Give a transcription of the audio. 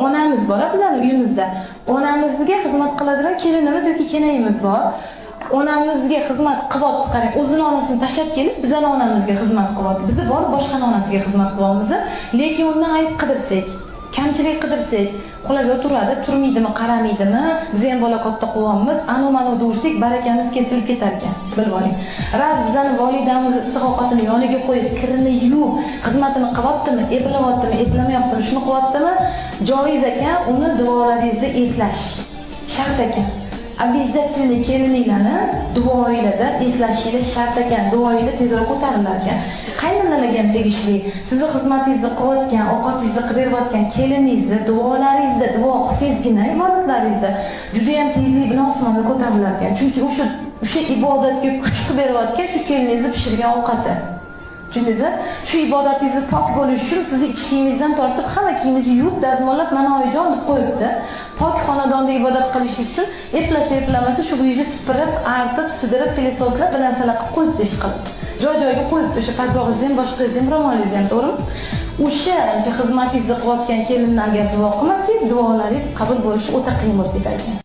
Onamiz bor bizani uyimizda. Onamizga xizmat qiladigan kelinimiz yoki kenayimiz bor. Onamizga xizmat qilyapti, qarang, o'zini onasini tashlab kelib, bizani onamizga xizmat qilyapti. Biz borib boshqani onasiga xizmat qilyapmiz, lekin undan ayb qidirsak, kamchilik qidirsak, uxlab yotaveradi, turmaydimi, qaramaydimi, biz ham bola katta qilyapmiz, anu manu deversak, barakamiz kesilib ketar ekan, bilib oling. Raz bizani volidamizni issiq ovqatini yoniga qo'yib, kirini yuvib, xizmatini qilyaptimi, eplamayaptimi, eplamayaptimi, shuni qilyaptimi, joiz ekan uni duolaringizda eslash shart ekan. Обязательно kelininglarni duoinglarda eslashinglar shart ekan, duoinglar tezroq ko'tarilar ekan. Qaynonalarga ham tegishli, sizni xizmatingizni qilayotgan, ovqatingizni qilib berayotgan keliningizni duolaringizda duo qilsangizgina ibodatlaringizda juda ham tezlik bilan osmonga ko'tarilar ekan. Chunki o'sha ibodatga kuch qilib berayotgan shu keliningizni pishirgan ovqati. Tushundingizmi? Shu ibodatingizni pok bo'lishi uchun sizni ich kiyimingizdan tortib hamma kiyimingizni yuvib, dazmollab, mana oyijon deb qo'yibdi. Pok xonadonda ibodat qilishingiz uchun eplasa eplamasa shu uyingizni sipirib, artib, sidirib, pilesoslab bir narsalar qilib qo'yibdi ish qilib. Joy-joyiga qo'yibdi o'sha paypog'ingizni ham, boshqangizni ham, ro'molingizni ham, to'g'rimi? O'sha xizmatingizni qilayotgan kelindan agar duo qilmasangiz, duolaringiz qabul bo'lishi o'ta qiyin bo'lib ketar ekan.